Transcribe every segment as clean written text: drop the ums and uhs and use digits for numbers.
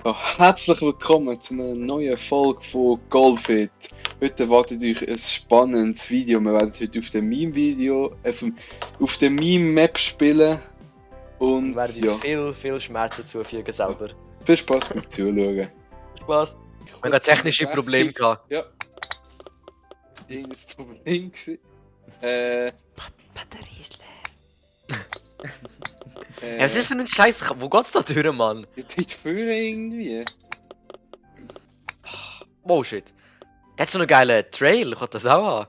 Ja, herzlich willkommen zu einer neuen Folge von Golfit. Heute erwartet euch ein spannendes Video. Wir werden heute auf dem Meme-Video, auf der Meme-Map spielen. Und Wir werden ja, uns viel Schmerzen zufügen selber. viel Spaß beim Zuschauen. Spaß. Wir haben technische Probleme gehabt. Ja. Irgendein Problem gewesen. Batterie ist leer. Was ist das für ein Scheiß? Wo geht's da durch, Mann? Ja, dort vorne irgendwie. Oh shit. Der hat so einen geilen Trail, ich will das auch haben.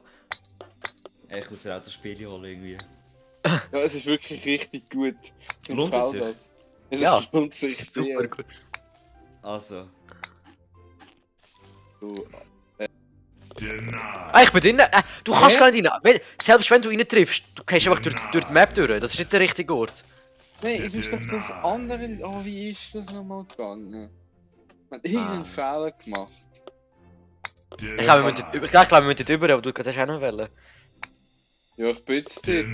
Ich muss ja auch das Spiel holen irgendwie. Ja, es ist wirklich richtig gut. Ich Lohnt es empfehle sich? das. Es Ja, lohnt sich Super sehr. gut. Also. So, Ah, ich bin drin. Du kannst Hä? gar nicht rein. Selbst wenn du rein triffst, du gehst einfach durch die Map durch. Das ist nicht der richtige Ort. nein, es ist doch das andere. Oh, wie ist das nochmal gegangen? Man hat irgendeinen Fehler gemacht. Ich glaube, wir müssen dort über, aber du kannst auch noch wählen. Ja, ich bin jetzt dort.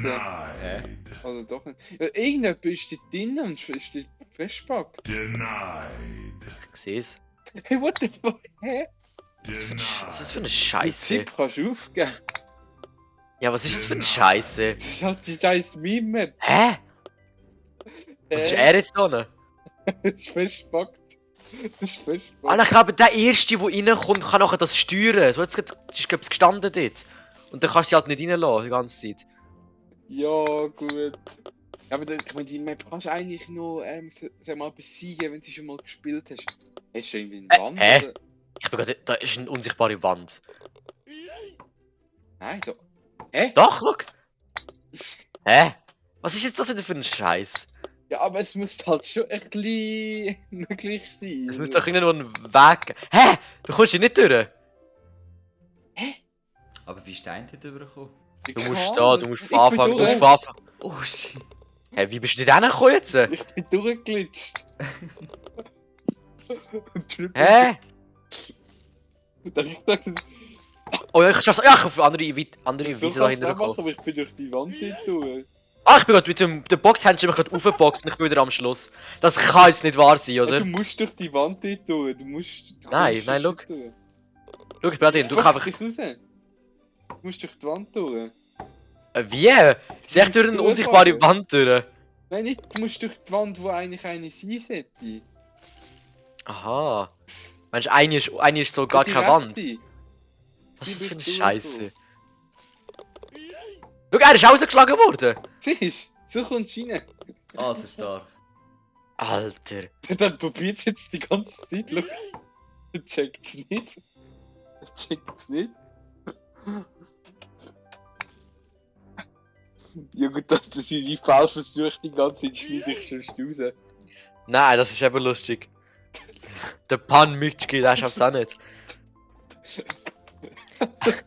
Hä? Oder doch nicht. Ja, irgendjemand ist dort drinnen und ist dort festgepackt. Ich sehe es. Hey, what the fuck? Hä? Was ist das für eine Den Scheiße? Tipp kannst du aufgeben. Ja, was ist das für eine Scheiße? Das ist halt die scheiß Meme-Map. Hä? Was ist er jetzt da? ist festgepackt. Das ist festgepackt. Ah, ich glaube, der Erste, der reinkommt, kann nachher das steuern. So, jetzt ist glaube ich gestanden dort. Und dann kannst du sie halt nicht reinlassen, die ganze Zeit. Ja, gut. Ja, aber ich meine, die Map kannst du eigentlich nur, sag mal, besiegen, wenn du sie schon mal gespielt hast. Hast du irgendwie eine Wand? hä? Oder? Ich bin gerade, da ist eine unsichtbare Wand. Nein, da. Hä? Doch, schau! Hä? Was ist jetzt das wieder für ein Scheiß? Ja, aber es muss halt schon ein bisschen möglich sein. Es muss doch irgendwo einen Weg geben. Hä? Du kommst hier nicht durch. Aber wie ist dein dort rübergekommen? Du musst da, du musst Ich bin anfangen, du durch. musst anfangen. Oh shit. Hä, wie bist du denn hingekommen jetzt? Ich bin durchgeglitscht. Hä? Ich dachte, Oh ja, ich schaff's. Ja, ich auf andere so Weise da kannst du hinten auch machen, gekommen. aber ich bin durch die Wand nicht durch. Ah, ich bin gerade mit der Boxhändchen gerade aufgeboxt und ich bin wieder am Schluss. Das kann jetzt nicht wahr sein, oder? Du musst durch die Wand nicht durch. Du Nein, kommst nein, sonst schau. nicht durch. Schau, ich bin drin, Jetzt du kannst boxt einfach. dich raus. Du musst durch die Wand durch. Wie? Ist echt durch eine unsichtbare Wand durch? Nein, nicht, du musst durch die Wand, wo eigentlich eine sein sollte. Aha. Meinst du, eine ist so gar Die keine Wand? rechte. Was die ist das für eine bist du Scheiße? Schau, er ist rausgeschlagen worden! Siehst du, so kommst du rein. Ah, das ist stark. Alter. Dann probiert es jetzt die ganze Zeit. Schau. Er checkt es nicht. Er checkt es nicht. Ja gut, dass du seine Fehlversuche die ganze Zeit schneide ich schon raus. Nein, das ist eben lustig. Der Pan-Mitschki, der schafft's auch nicht.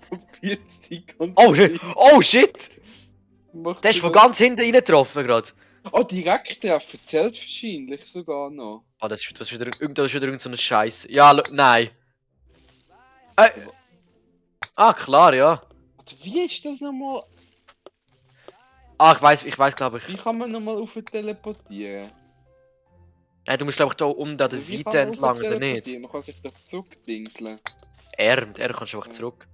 Probiert es die ganze Oh shit! Oh shit! Macht Der ist sie von das- ganz hinten reingetroffen gerade. Oh, direkt treffen, zählt wahrscheinlich sogar noch. Ah, das ist wieder irgend so ein Scheiß. Ja, nein. Ah, klar, ja. Also, wie ist das nochmal? Ah, ich weiß, glaube ich. Wie kann man nochmal auf teleportieren? Nein, du musst glaube ich da unten an der Also, wie kann Seite man entlang, rauf oder nicht? teleportieren? Man kann sich doch zurückdingseln. Mit R kannst du einfach zurück.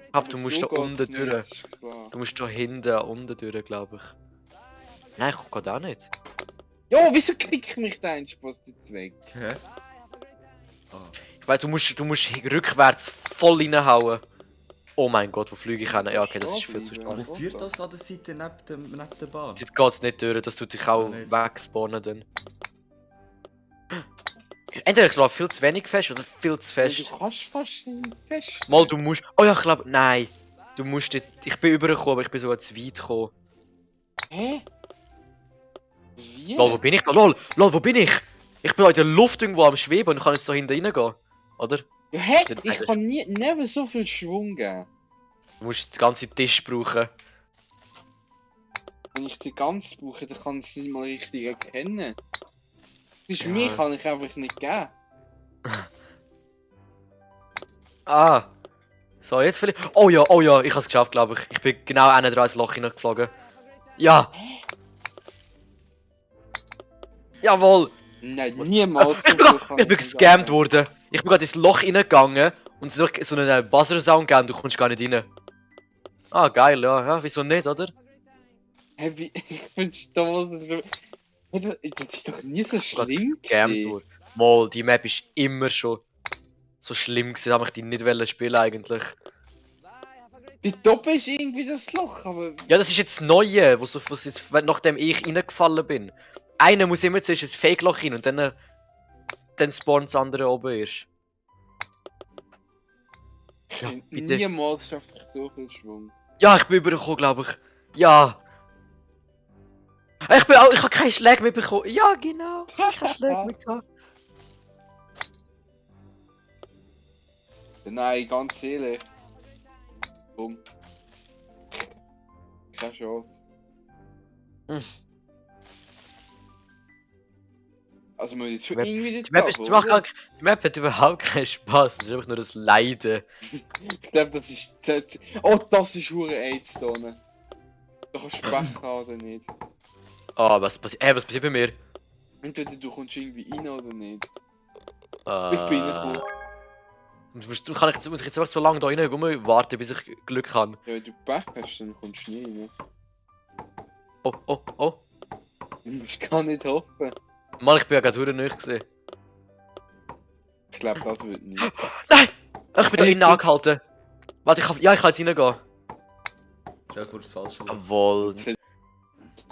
Ich glaube, du Aber musst so da unten geht's nicht, durch. ist klar. Du musst da hinten unten durch, glaube ich. Nein, ich guck gerade auch nicht. Jo, wieso kriegt mich der Einspaß jetzt weg? Hä? Ah. Ich weiß, du musst rückwärts voll reinhauen. Oh mein Gott, wo fliege ich hin? Ja, okay, das ist viel zu stark. Wo führt das an der Seite neben der Bahn? Jetzt geht's nicht durch, das tut dich auch Ja, nicht. wegspawnen dann. Entweder ich laufe viel zu wenig fest oder viel zu Ja, fest. du kannst fast nicht fest. Mal, du musst. Oh ja, ich glaube, nein. Du musst dort. Ich bin übergekommen, aber ich bin sogar zu weit gekommen. Hä? Wie? Lol, wo bin ich da? Lol, wo bin ich? Ich bin in der Luft irgendwo am Schweben und kann jetzt da hinten reingehen. Oder? Ja, hä? Nein, Ich das- kann never so viel Schwung geben. Du musst den ganzen Tisch brauchen. Wenn ich den ganz brauche, dann kann ich es nicht mal richtig erkennen. Das ist Ja. mir kann ich einfach nicht geben. Ah. So, jetzt vielleicht. Oh ja, ich hab's geschafft, glaube ich. Ich bin genau dran ins Loch hineingeflogen. Ja! Jawohl! Nein, niemals. Ich bin gescammt worden. Ich bin gerade ins Loch reingegangen und es hat so einen Buzzer-Sound gegeben und du kommst gar nicht rein. Ah, geil, ja, wieso nicht, oder? Hä, wie? Ich verstehe das. Das ist doch nie so Ich bin gerade schlimm gescammt gewesen. worden. Mal, die Map ist immer schon so schlimm gewesen, habe ich die nicht wollen spielen eigentlich. Dort oben ist irgendwie das Loch, aber... Ja, das ist jetzt das Neue, was jetzt, nachdem ich reingefallen bin. Einer muss immer zuerst ein Fake-Loch rein und dann spawnt das andere oben erst. Ja, bitte. Niemals schaffe ich so viel Schwung. Ja, ich bin übergekommen, glaube ich. Ja. Ich habe keinen Schlag mehr bekommen. Ja, genau. Ich habe keinen Schlag mehr gehabt. Nein, ganz ehrlich. Komm. Keine Chance. Hm. Also muss ich jetzt schon Map- irgendwie Die Map, oder? die Map hat überhaupt keinen Spaß. Das ist einfach nur das Leiden. Ich glaube, das ist... Oh, das ist hure AIDS da unten. Du kannst Pech haben oder nicht. Ah, was passiert bei mir? Entweder du kommst irgendwie rein oder nicht. Ich bin Äh, reingekommen. muss ich jetzt einfach so lange da rein warten, bis ich Glück habe. Ja, wenn du Pech hast, dann kommst du nie rein. Oh. Ich kann nicht hoffen. Mann, ich bin ja gerade verdammt nicht gesehen. Ich glaube, das wird nicht. Nein! Ich bin da Hey, innen angehalten. Warte, ich kann jetzt reingehen. Stell dir vor, das falsche Wort. Jawohl.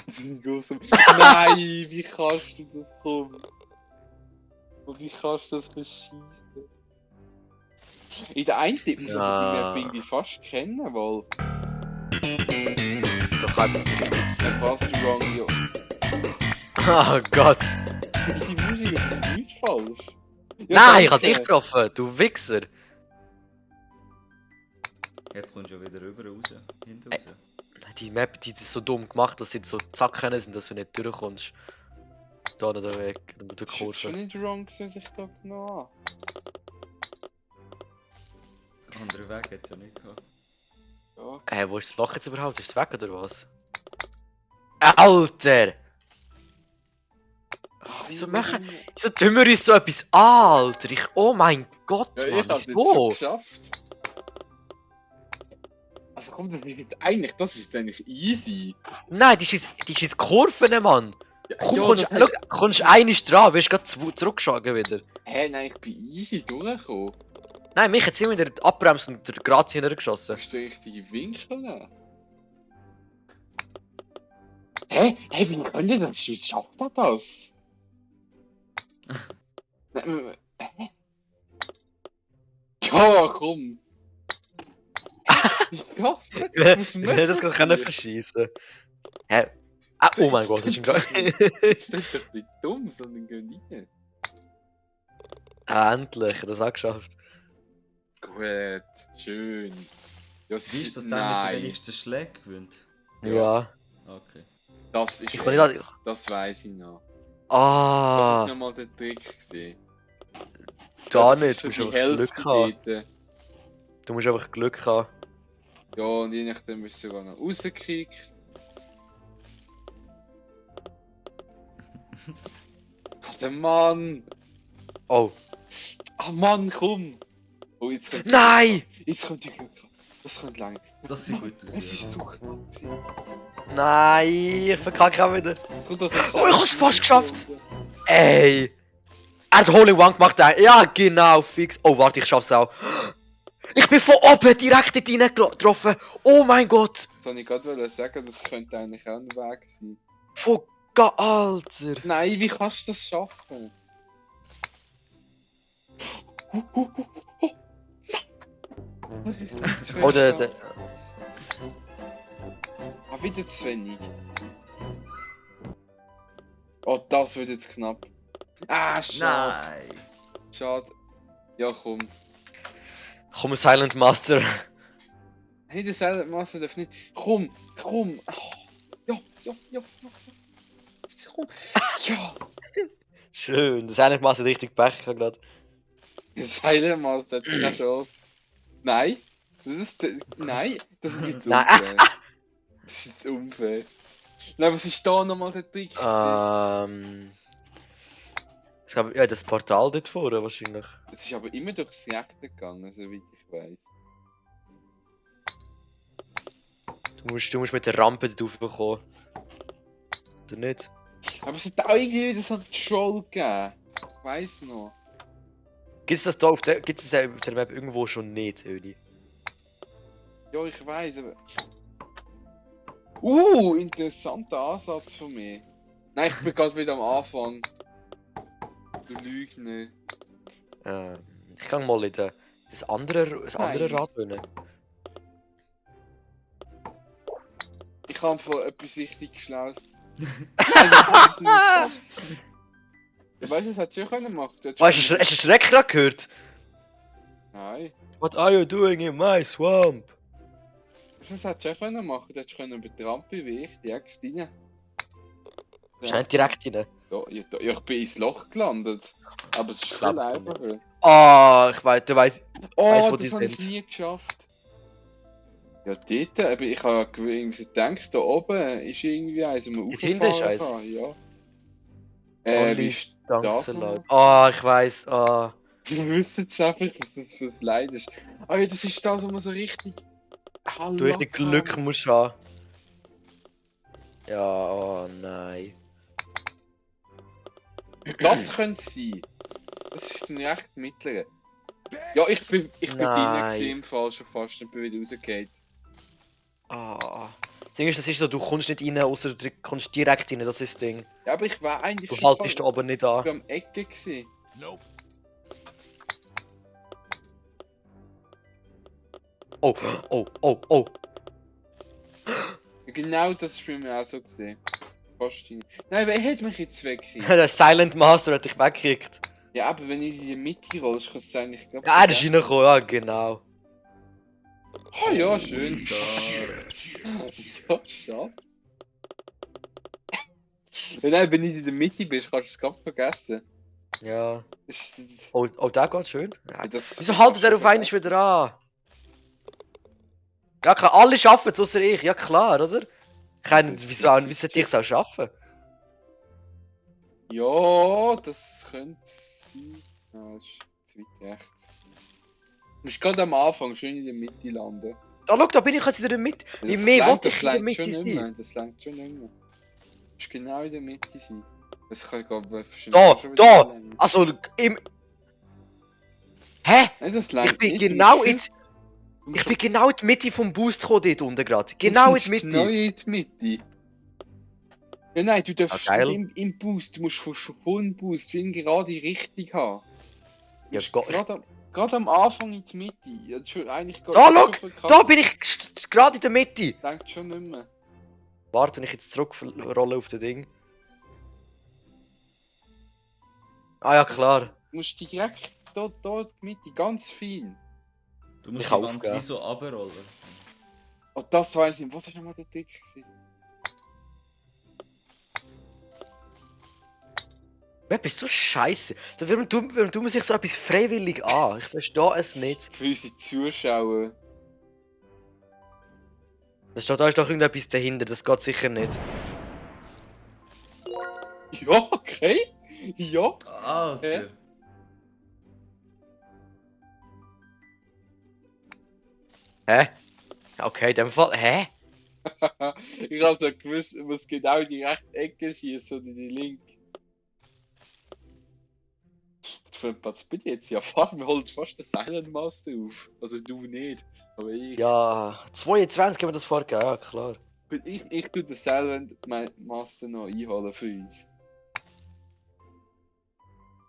Das ist ein großer... Nein, wie kannst du das kommen? Und wie kannst du das bescheißen? In der einen Tipp muss aber die Map irgendwie fast kennen, weil... Doch halb ist die Was wrong, ja. Oh Gott. Die Musik ist nicht falsch. Ja, Nein, ich danke. hab dich getroffen, du Wichser. Jetzt kommst du ja wieder rüber raus. Hinten raus. Die Map, die ist so dumm gemacht, dass sie so Zacken sind, dass du nicht durchkommst. Da oder da weg, dann mit der Das ist jetzt schon Kurve. nicht wrong, was ich da genommen Andere Weg hätte es ja nicht gehabt. habe. Wo ist das Loch jetzt überhaupt? Ist es weg oder was? Alter! Wieso tun wir uns so etwas an, Alter? Oh mein Gott, Ja, Mann, ich hab's jetzt schon wieso? geschafft. Also komm, das ist jetzt eigentlich, das ist jetzt eigentlich easy. Nein, die ist Kurven, Mann! Ja, Komm, ja, kommst einiges dran, wirst grad zurückgeschlagen wieder. Hä, nein, ich bin easy durchgekommen. Nein, mich hat immer wieder abbremst und der Graz hintergeschossen. Hast du den richtigen Winkel? Hä? Hey, wie könnte das? Wie schafft er das? Hä? Ja, komm. Ich schaffe das. Ich hätte das gerade können verschießen. Hä? Ah, oh mein Gott, das ist ein Das ist doch nicht dumm, sondern geh rein. Endlich, das auch geschafft. Gut, schön. Ja, Wie ist das dann mit den wenigsten Schlägen gewinnt? Ja. Okay. Das ist Ich kann nicht jetzt, das weiss ich noch. Das Ah, ist nochmal der Trick gesehen. da das nicht, ist du so musst die einfach Glück Hälfte haben. dort. Du musst einfach Glück haben. Ja, und je nachdem bist du sogar noch rausgekickt. Der Mann! Oh. Ah Mann, komm! Oh, jetzt kommt Nein! Jetzt kommt die Glück. Das kommt lange. Das sieht gut aus. Es ist ja. so knapp gewesen. Nein, ich verkacke auch wieder. Jetzt kommt das Oh, ich hab's fast geschafft. Ey! Er hat Hole in One gemacht, ja genau, fix. Oh, warte, ich schaff's auch. Ich bin von oben direkt dort reingetroffen. Oh mein Gott! Das wollte ich gerade sagen, das könnte eigentlich auch ein Weg sein. Von Alter! Nein, wie kannst du das schaffen? Oh, der. Ah, wieder zu wenig. Oh, das wird jetzt knapp. Ah, schade. Nein! Schade. Ja, komm. Komm, Silent Master. Hey, der Silent Master darf nicht. Komm, komm. Oh, ja. Komm. Ja. Schön, der Silent Master hat richtig Pech gerade. Der Silent Master hat keine Chance. Nein. Das ist. Nein, das ist jetzt Nein. unfair. Das ist jetzt unfair. Nein, was ist da nochmal der Trick? Ich glaube, ja, das Portal dort vorne wahrscheinlich. Es ist aber immer durchs Rechte gegangen, soweit ich weiß. Du musst mit der Rampe dort raufkommen. Oder nicht? Aber es hat auch irgendwie wieder so einen Troll gegeben. Ich weiss noch. Gibt es das da auf der, gibt's das auf der Map irgendwo schon nicht, Ödi? Ja, ich weiss, aber... interessanter Ansatz von mir. Nein, ich bin gerade wieder am Anfang. Du lügst nicht. Ich kann mal in das andere Nein. Rad rein. Ich habe von etwas richtig Schlaues. Nein, du kannst nicht ab. Ja, weißt du, das hättest du schon können machen. Du hättest Weißt du, hast du den Schreck gerade gehört? Nein. What are you doing in my swamp? Das hättest du schon können machen. Du hättest können über die Rampe wie ich direkt rein. Ist nicht direkt rein. Ja, ich bin ins Loch gelandet. Aber es ist viel Glaubst du nicht. einfacher. Ah, ich weiß, du weißt, Oh, Weiss, wo die das habe ich sind. nie geschafft. Ja, dort, aber ich habe irgendwie gedacht, da oben ist irgendwie eins, wo man Dort hinten ist rauffahren eins. kann. Ja. Only Wie ist das Danke, nochmal? Leute. Ah, ich weiß. Ah. Wir wissen jetzt einfach, was das für ein Leid ist. Ah ja, das ist das, wo man so richtig... Du richtig Glück musst haben. Ja, oh nein. Das könnte es sein. Das ist ein recht mittlerer. Ja, ich bin drinnen Nein. gewesen, im Fall schon fast und bin wieder rausgegangen. Ah. Das Ding ist, das ist so, du kommst nicht rein, außer du kommst direkt rein, das ist das Ding. Ja, aber ich war eigentlich Du schon haltest da oben nicht an. am Ecke gewesen. Oh, oh. Genau das ist bei mir auch so gesehen. Fast rein. Nein, wer hat mich jetzt weggekriegt? Der Silent Master hat dich weggekickt. Ja, aber wenn ich in die Mitte rollst, kann es eigentlich glaub, Ja, er ist reingekommen, ja, genau. Ah ja, schön. Da. Ja, schade. Ja, nein, wenn ich in der Mitte bist, kannst du es ganz vergessen. Ja. Das, Oh, da geht's schön. Ja. das Wieso haltet er auf einmal wieder an? Ja klar, alle schaffen es, außer ich. Ja klar, oder? Wieso sollte ich es auch schaffen? Ja, das könnte sein. Ja, das ist zu weit rechts. Du musst gerade am Anfang schön in der Mitte landen. Da schau, da bin ich jetzt in der Mitte. Wie mehr wollte ich in der Mitte sein? Das langt schon nicht mehr. Du musst genau in der Mitte sein. Das kann ich glaube Da, schon da! länger. Also, Hä? Nein, das Ich langt bin nicht. genau in die Mitte vom Boost gekommen dort unten gerade. Genau in die Genau Mitte. in die Mitte. Ja nein, du darfst Ah, geil. im Boost, du musst von vollen Boost wie eine gerade Richtung haben. Ja, Gerade am Anfang in die Mitte. Ja, das ist schon eigentlich Da, schau! Da bin ich gerade in der Mitte. Denkt schon nicht mehr. Warte, wenn ich jetzt zurückrolle auf das Ding. Ah ja, klar. Du musst direkt da in die Mitte, ganz fein. Du musst Ich die kann Wand aufgeben. wie so runterrollen. Oh, das weiss ich. Was ist nochmal der Trick gewesen? Wer bist so scheiße? Warum tut man sich so etwas freiwillig an? Ich verstehe es nicht. Für unsere Zuschauer. Da ist doch irgendetwas dahinter, das geht sicher nicht. Ja, okay. Ja. Alter! Hä? Okay, in dem Fall. Hä? Ich hab's noch gewusst, ich muss genau in die rechte Ecke schießen oder in die linke. Für einen Platz bin ich jetzt ja fast, wir holen fast den Silent Master auf. Also du nicht, aber ich. Ja, 22 haben wir das vorgegeben, ja klar. Gut, ich tue den Silent Master noch einholen für uns.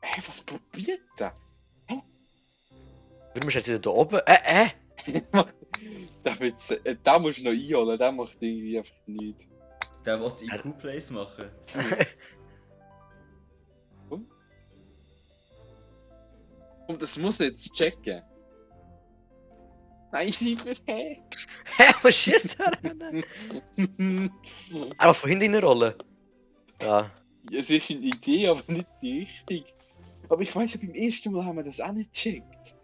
Hey, was probiert der? Warum ist jetzt wieder da oben? Da musst du noch einholen, der macht irgendwie einfach nichts. Der will IQ-Plays machen. Und das muss er jetzt checken. Nein, nicht hä? Hä, was schießt er? Er muss von hinten reinrollen. Ja. Es ist eine Idee, aber nicht die richtige. Aber ich weiß ja, beim ersten Mal haben wir das auch nicht gecheckt.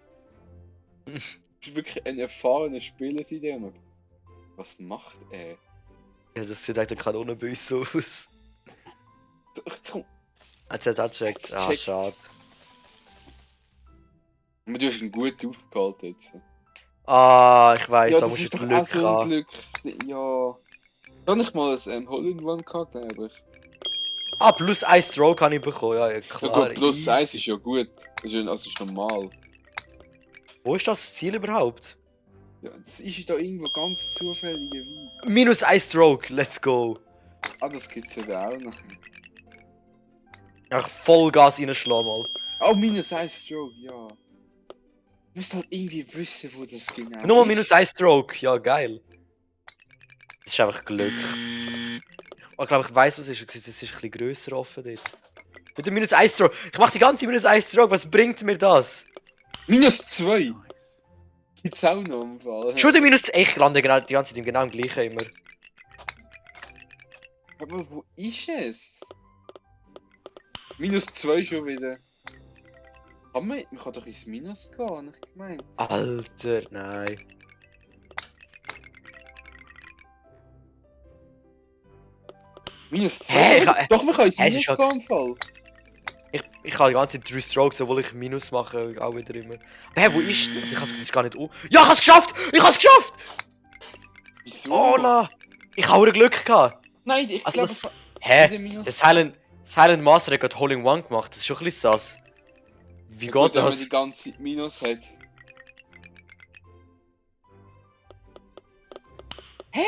Du bist wirklich ein erfahrener Spieler, sieht er noch. Was macht er? Ja, das sieht eigentlich der Kanonenbüsse aus. Komm. Hat sie jetzt auch gecheckt? Hat's Ah, gecheckt. schade. Aber du hast ihn gut aufgehalten jetzt. Ah, ich weiß, Ja, da das musst ist du doch auch Glück so ein haben. Glücks... Ja... Da nicht mal ein Hole-in-One gehabt, aber... Ah, plus 1 Stroke habe ich bekommen, ja, Ja klar. gut, plus easy. 1 ist ja gut. Das ist, also ist normal. Wo ist das Ziel überhaupt? Ja, das ist da irgendwo ganz zufälligerweise. Minus 1 Stroke, let's go. Ah, das gibt's ja da auch noch. Ach, Vollgas reinschlagen mal. Oh, minus 1 Stroke, ja. Du musst halt irgendwie wissen, wo das genau Nochmal ist. minus 1 Stroke, ja geil. Das ist einfach Glück. Ich glaube, ich weiß, was es ist. Das ist ein bisschen grösser offen dort. Bitte minus 1 Stroke. Ich mach die ganze Zeit minus 1 Stroke, was bringt mir das? Minus 2! Gibt's auch noch im Fall. Schon der minus... Ich lande genau, die ganze Zeit genau im gleichen immer. Aber wo ist es? Minus 2 schon wieder. Man kann doch ins Minus gehen, hab ich gemeint. Alter, nein. Minus 2? Hä, Doch, man kann ins es Minus ist halt- gehen im Fall. Ich habe die ganze Zeit 3 Strokes, obwohl ich Minus mache, auch wieder immer. Aber hä, wo ist das? Das ist gar nicht... Ja, ich hab's geschafft! Ich hab's geschafft! Wieso? Oh, na! Ich habe auch Glück gehabt. Nein, ich Also glaube... das- Hä? wieder Minus Der Silent Master hat gerade Hole-in-One gemacht, das ist schon ein bisschen sass. Wie Ja geht gut, wenn man das? die ganze Zeit Minus hat. Hä?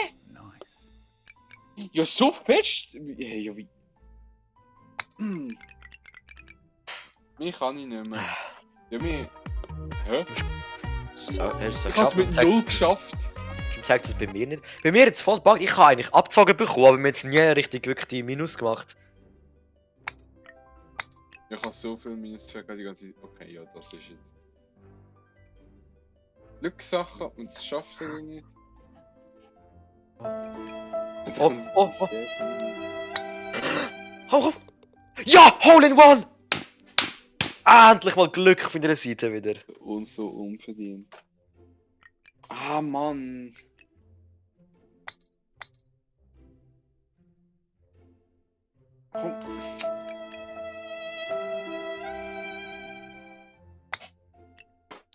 Ja, so fest? Hey, ja, wie... Hm. Mich kann ich nicht mehr. Ja, mir... Hä? So, hast du Ich hab's mit 0 geschafft. Ich zeigt es bei mir nicht. Bei mir jetzt voll buggt. Ich habe eigentlich abgezogen bekommen, aber mir jetzt nie richtig wirklich die Minus gemacht. Ich habe so viel Minus 2 die ganze Zeit. Okay, ja, das ist jetzt. Glückssache und das schafft er nicht. Jetzt Oh, kommt oh, die oh. Set raus. Komm! Ja! Hole in One! Endlich mal Glück von der Seite wieder. Und so unverdient. Ah, Mann. Komm.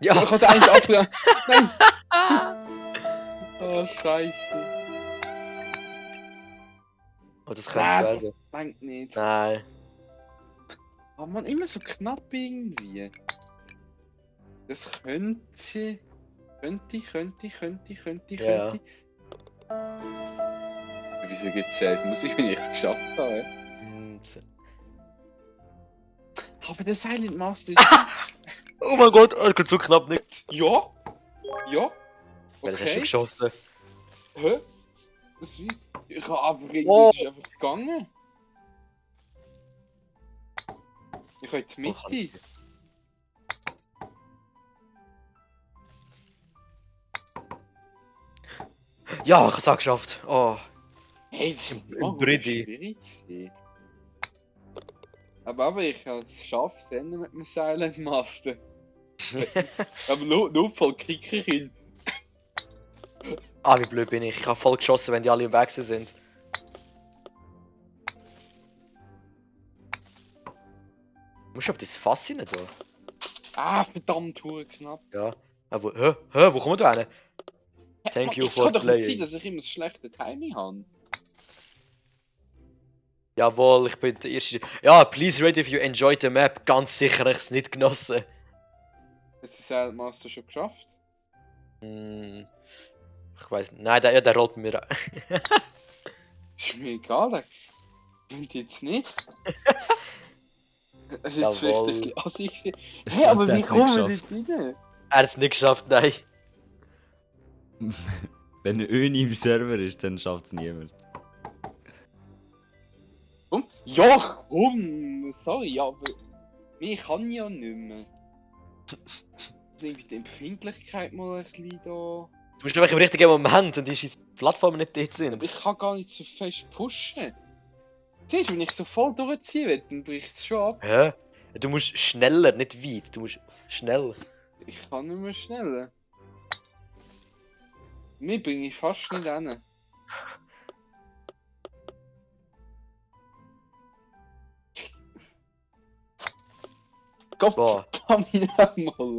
Ja! Ich hatte eigentlich abgelehnt. Nein! Oh, Scheiße. Oh, das könnte Nein, werden. das denkt nicht. Nein. Aber man, immer so knapp irgendwie. Das könnte. Ja. Ja, wieso gezählt? Muss ich, wenn ich es geschafft habe? Aber der Silent Master ist. Oh mein Gott, er geht so knapp nicht. Ja? Ja? Weil das hast du Okay. geschossen. Hä? Was wie? Ich habe aber irgendwie. Oh. Es ist einfach gegangen. Ich habe in die Oh, Mitte. Ja, ich hab's auch geschafft. Oh. Hey, das ist Im Bridi. schwierig gewesen. Aber ich habe es geschafft, es ändern mit dem Silent Master. Aber Notfall kicke ich ihn. Ah, wie blöd bin ich. Ich habe voll geschossen, wenn die alle im Weg sind. Musst du auf das Fass rein da? Ah, verdammt, hure knapp. Ja. Hä? Wo kommen wir da hin? Thank you Es for kann doch nicht sein, playing. dass ich immer das schlechte Timing habe. Jawohl, ich bin der Erste. Ja, please rate if you enjoyed the map. Ganz sicher habe ich es nicht genossen. Hat der Silent Master schon geschafft? Hm, ich weiß nicht. Nein, der rollt mir an. Ist mir egal, der kommt jetzt nicht. Es ist jetzt vielleicht Jawohl. ein bisschen assig gewesen. Hä, aber Der wie hat's nicht kommen wir geschafft. dort rein? Er hat es nicht geschafft, nein. Wenn Öni im Server ist, dann schafft es niemand. Komm? Ja, komm! Sorry, aber... Mir kann ja nicht mehr. Also irgendwie die Empfindlichkeit mal ein bisschen da... Du musst einfach im richtigen Moment und die Plattformen nicht dort Aber sind. ich kann gar nicht so fest pushen. Siehst du, wenn ich so voll durchziehen will, dann bricht es schon ab. Hä? Du musst schneller, nicht weit. Du musst schnell. Ich kann nicht mehr schneller. Mir bringe ich fast nicht hin. Gott Boah. verdammt mal.